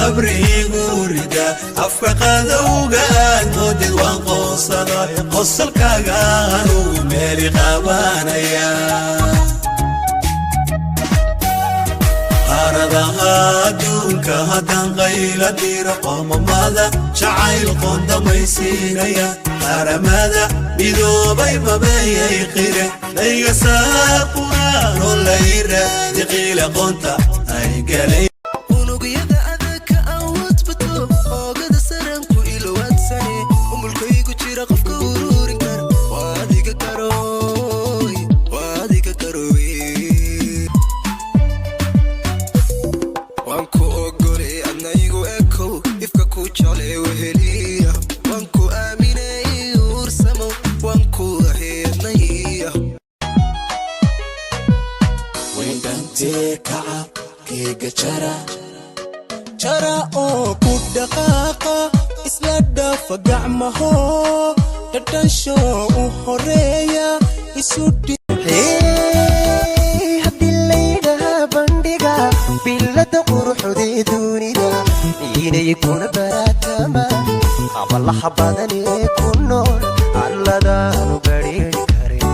Qabriigu rida afka qadowga aad moodid, waan qoosada qosalkaaga, anugu meeli qabanaya. Qaaradaha adduunka haddaan qayla diro, qoomamada jacayl qoondamaysiinaya. Qaramada Midoobay mabayay qire layga saar quraanoo layra diqiila qoonta ay galay. Unugyada adag ka awood bato, oogada saranku ilowaadsane, umulkaygu jira qofka ururin kara waa adiga karoy, waa adiga karoy. Waan ku ogolay, adna igu ekow, ifka ku jeclay weheliya. Waan ku aaminay, uursamo, waan ku ahay, adna iya. Wendhantee kaca keega jara. Jara oo ku dhaqaaqa, isla dhaafa gacmaho, dhadhansho u horeeya isu. Haddii laydhaha bandhiga bilada quruxdee dunida, inay kuna baraatamaan hablaha badan ee ku nool arladaanu badheeri karin.